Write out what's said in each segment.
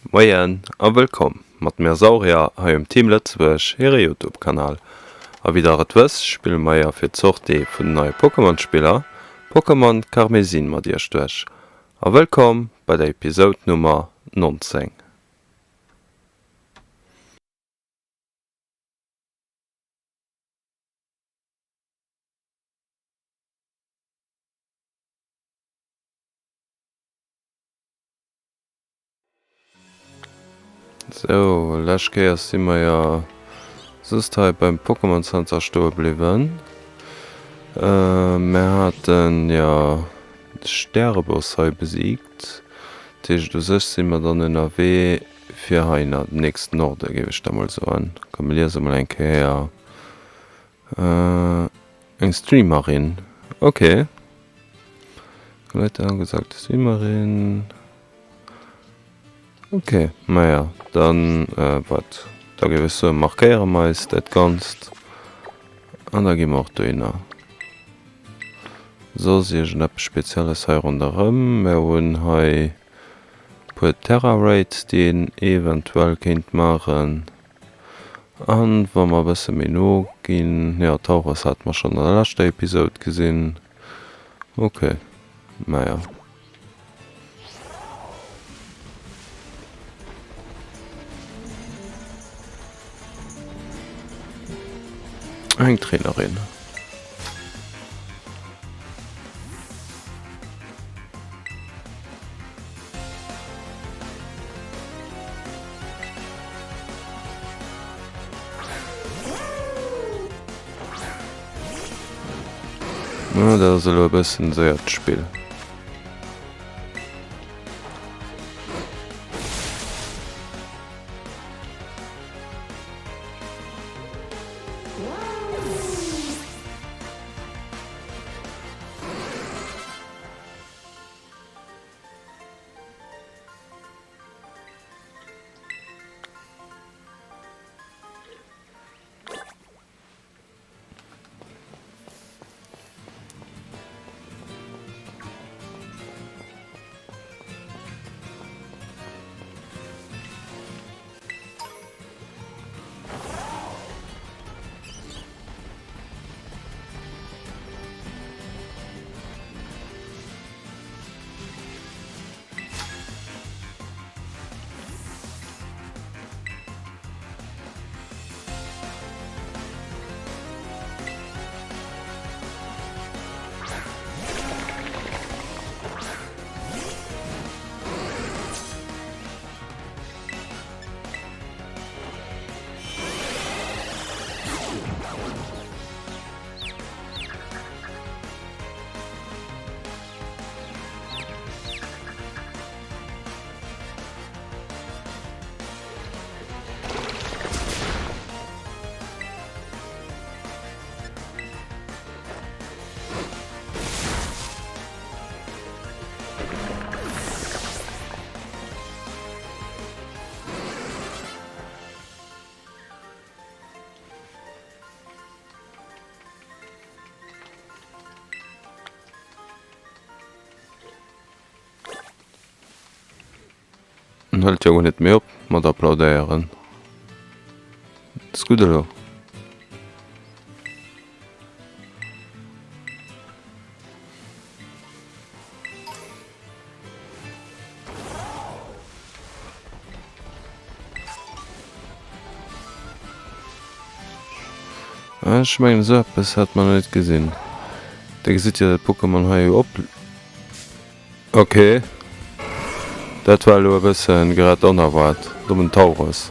Moien a wëllkomm mat mir Saurier hei um Team Lëtzebuerg hire Youtube Kanal. A wéi der et wësst spille mer jo fir d'Sortie vun den neie Pokémon Spiller Pokémon Karmesin mat iech duerch. A wëllkomm bei der Episode Nummer 19. Sou, lescht Kéier si mer jo just hei beim Pokémon Center stoe bliwwen. Mer haten jo de Stärebos hei besiegt. Dat heescht, u sech si mer dann ënnerwee fir hei an den nächsten Norde, géif ech da mol soen. Komm, mir liese mol eng Kéier. Eng Streamerin, ok. Leute angesagte Streamerin. Ok, maja, dann wat, da géif ech soen, markéiere mer eis dat Ganzt an da gi mer och dohinner. Soss iergendeppes Spezielles hei ronderëm? Mer hunn hei puer Terra Raids, déi een eventuell kéint maachen. An wa mer e bësse méi no ginn, jo Tauros hate mer schonn an der leschter Episode gesinn. Ok, naja. Eng Trainerin. Ah, dat ass elo e bëssen séiert Spill. En hëlt jo guer net méi op mat applaudéieren. Ass gutt elo. Ech mengen esou eppes hat mer nach net gesinn. Dir gesitt jo dat Pokémon hei op. Ok, dat war elo e bëssen grad onerwaart. Dommen Tauros.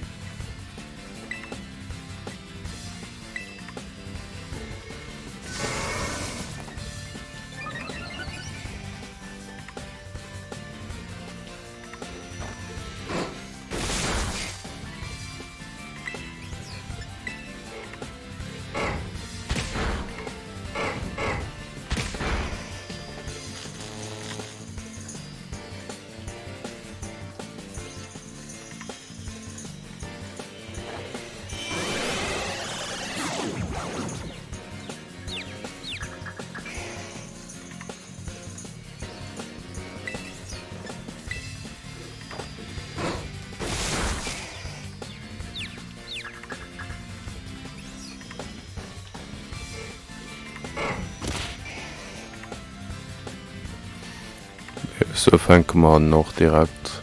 Sou fänke mer en och direkt.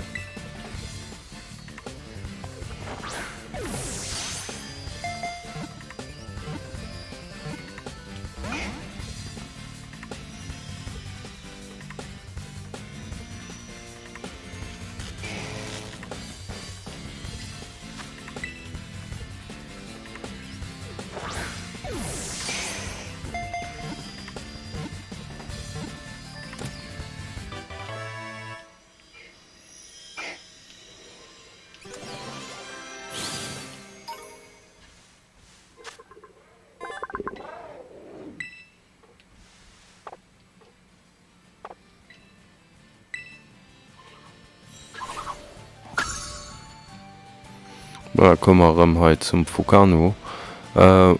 Voilà, komme mer erëm hei zum Fukano.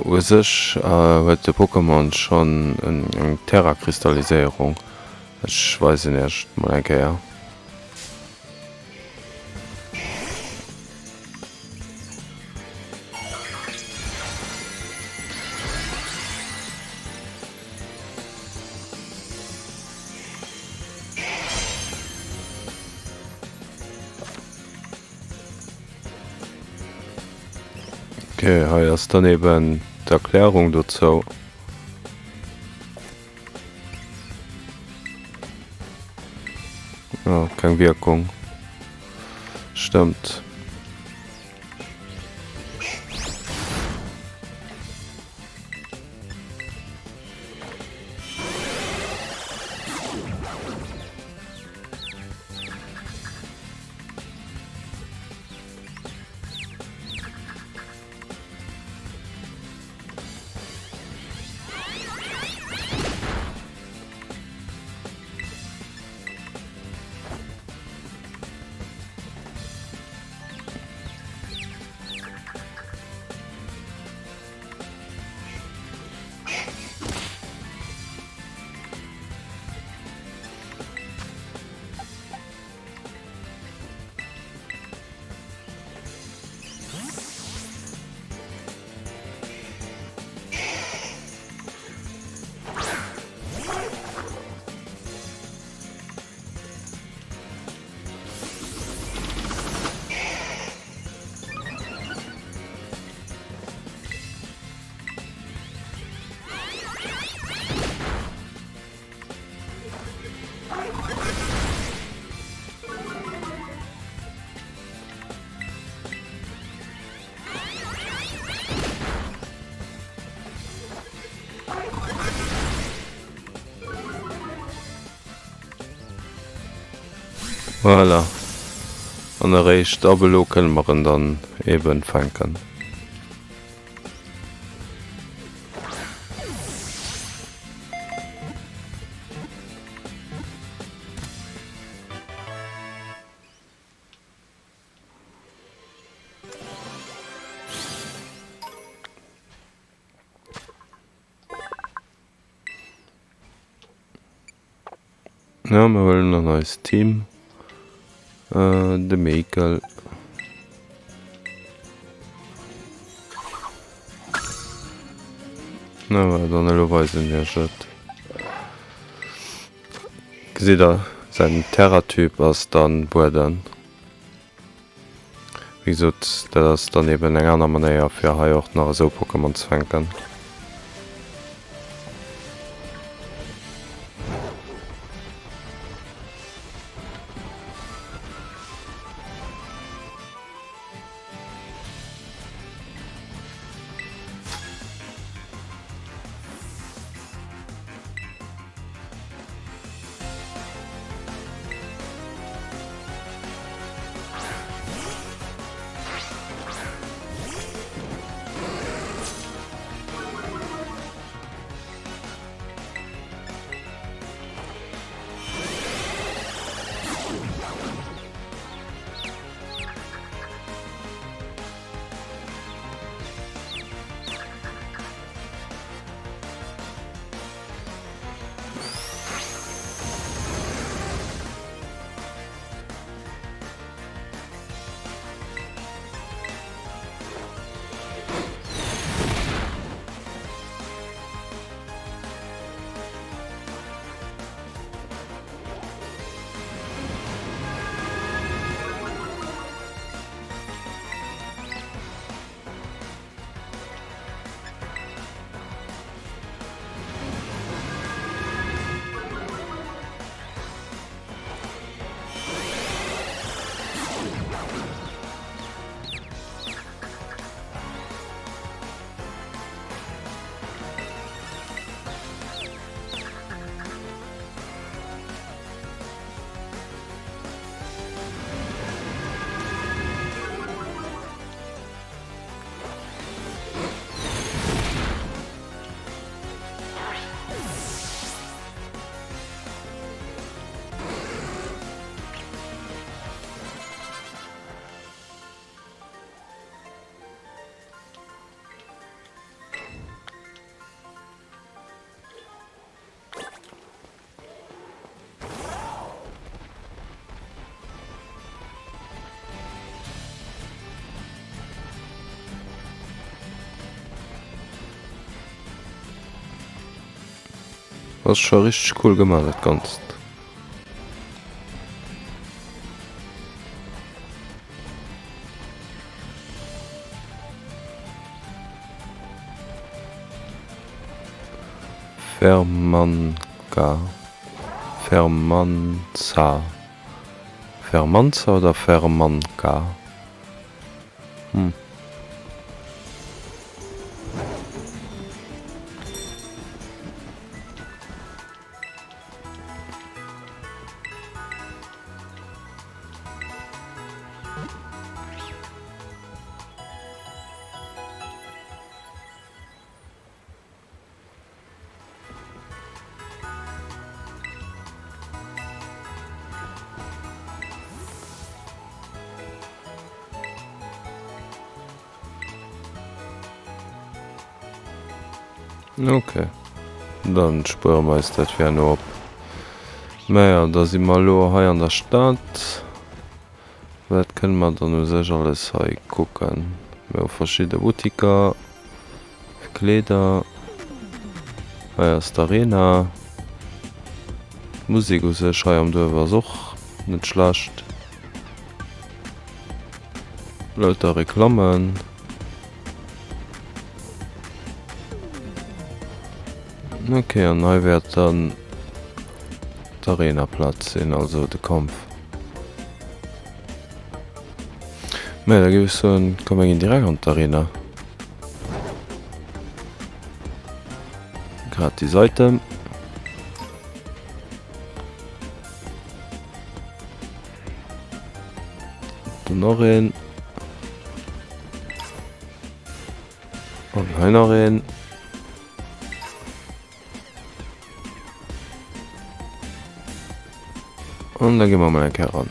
U sech huet de Pokémon schonn eng Terrakristalliséierung. Ech weisen iech et mol eng Kéier. Ok, hei ass dann eben d'Erklärung dozou. Ah, keng Wirkung. Stëmmt. Voilà. An eréischt ab elo kënne mer en dann eben fänken. Ja, mir huelen an eist Team de Mekel. Na voilà, dann elo weisen mir iech et. Gesitt der, säin Terratyp ass dann Bueden. Wéi gesot, dat ass dann eben eng aner Manéier fir hei och nach esou Pokémon ze fänken. Ass scho richteg cool gemaach dat ganzt. Fermanca, Fermanza, Fermanza oder Fermanca? Hm. Ok, dann spuere mer eis dat fir herno op. Naja, da si mer elo hei an der Stad. Wat kënne mer dann u sech alles hei kucken? Mir hu verschidde Buttiker fir Kleeder. Hei ass d'Arena. D'Musek u sech hei am Duerf ass och net schlecht. Lauter Reklammen. Ok, an hei wäert dann d'Arenaplaz sinn, also de Kampf. Mä da géif ech soen, komm mir ginn direkt an d'Arena. Gratis Item. Do nach een. An hei nach een. An da gi mer mol eng Kéier ran.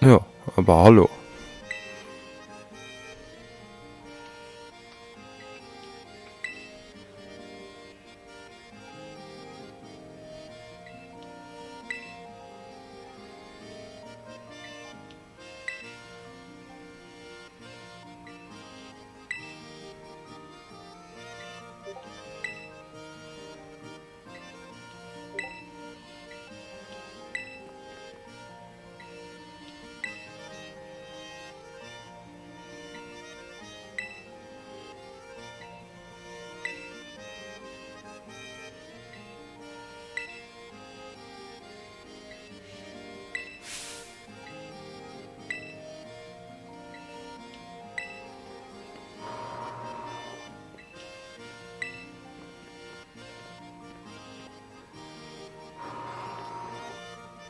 Jo, aber hallo.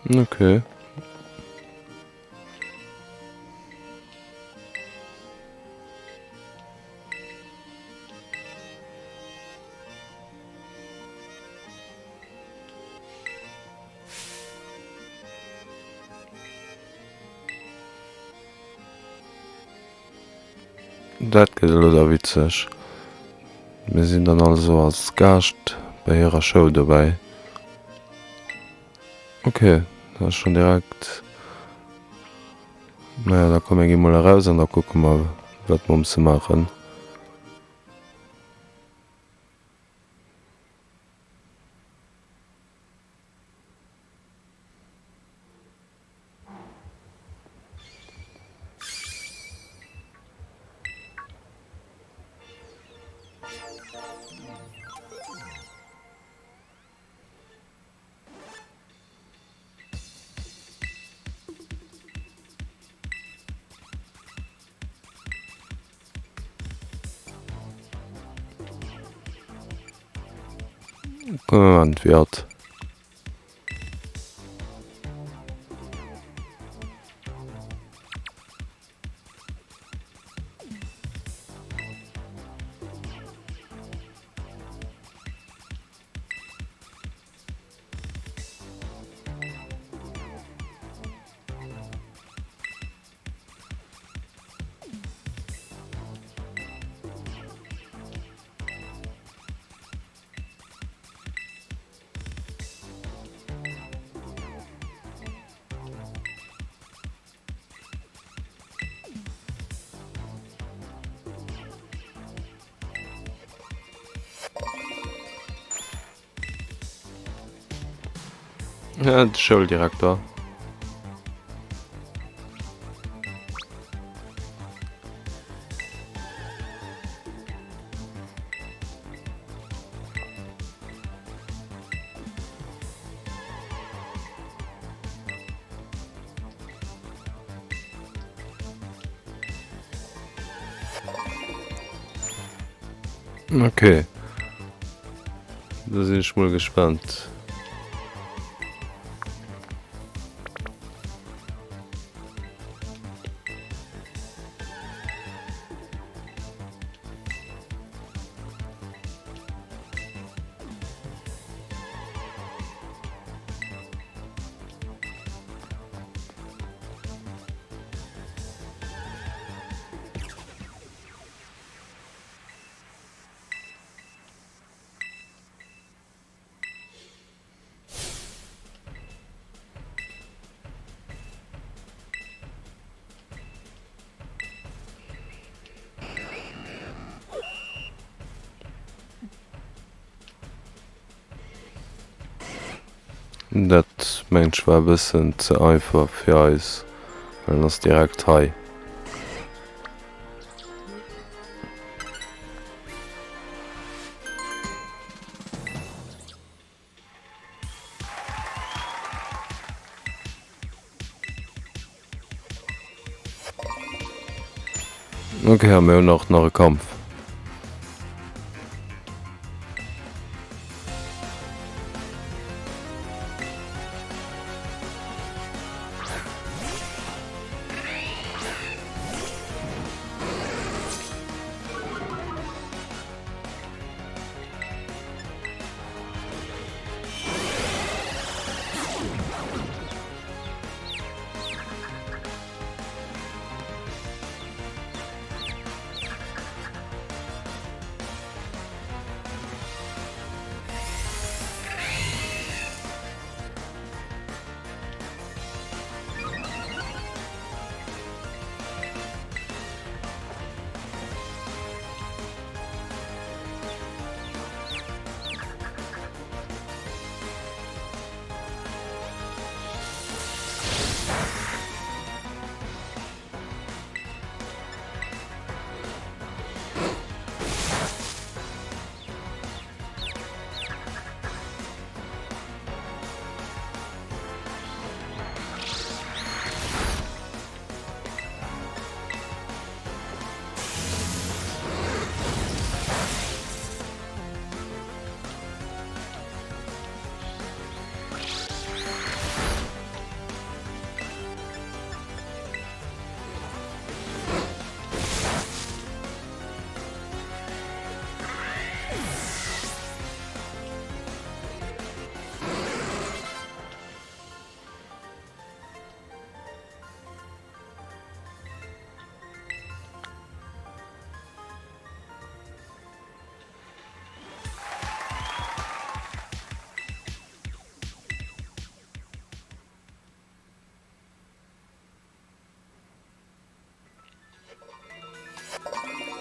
Okay. Dat gëtt elo da witzeg. Mir sinn dann also als Gaascht bei hirer Show dobäi. Ok, dat ass schonn direkt. Naja, da komm mir gi mol eraus an da kucke mer, wat mer musse maachen. Antwort. De Schouldirekter. Okay. Da sinn ech mol gespannt. Dat mengen ech war e bëssen ze einfach fir eis, well en ass direkt hei. Ok, a mir hunn och nach e Kampf.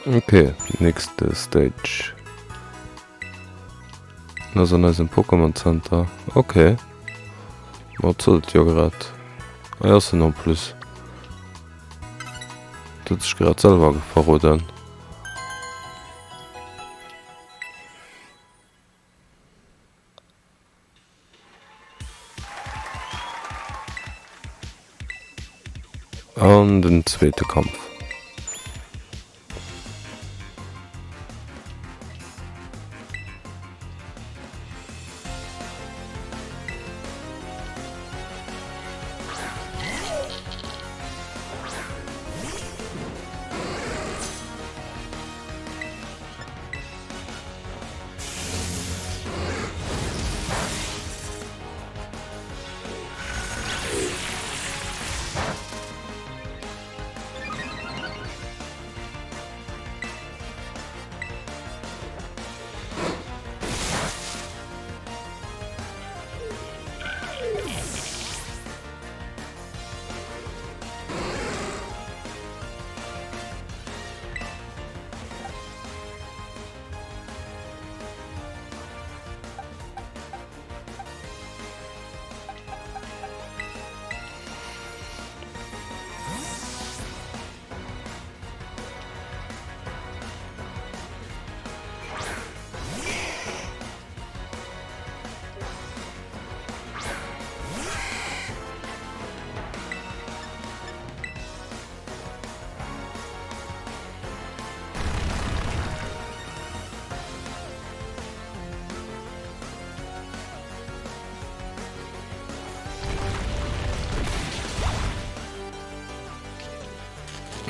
Ok, nächste Stage. Dat ass an eisem Pokémon Center. Ok. Ma et sollt jo grad. Hei ass en en plus. Dat huet sech grad selwer verroden. An den zweete Kampf.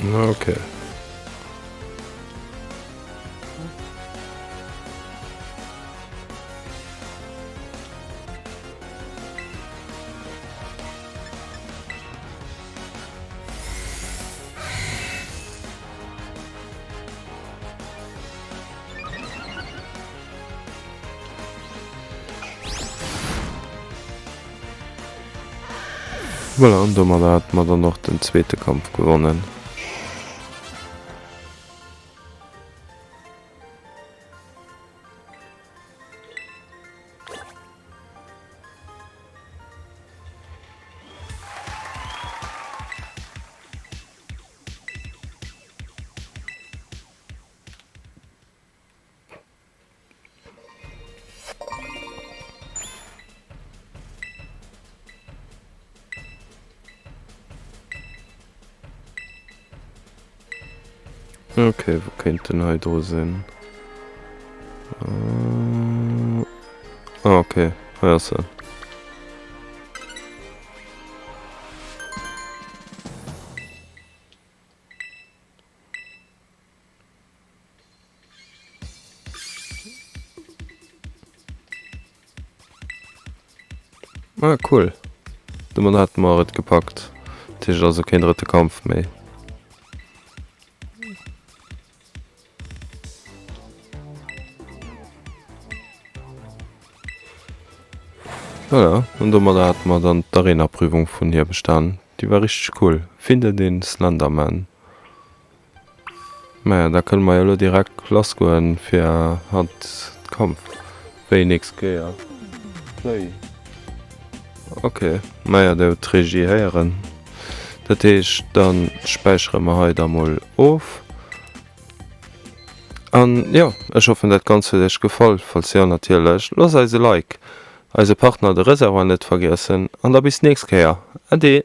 Okay. Voilà, an domadder hate mer dann och den zweete Kampf gewonnen. Okay, wou kéint den hei dru sinn? Ah, okay, hei ass en. Ah cool, domat hate mer et gepackt. Dat heescht also keen drëtte Kampf méi. Voilà, an domadder hate mer dann d'Arena-Prüfung vun hir bestan. Déi war richteg cool. Finde den Slenderman. Maja, da kënne mer jo elo direkt lassgoen fir hatt Kampf. Wéi nächst Kéier? Play. Ok, maja, dir hutt d'Regie héieren. Dat heescht, da späichere mer hei da mol of. An jo, ech hoffen dat Ganzt huet iech gefall. Falls jo natierlech, loosst eis e Like, eise Partner de Reservoir net vergiessen an da bis nächst Kéier. Ade!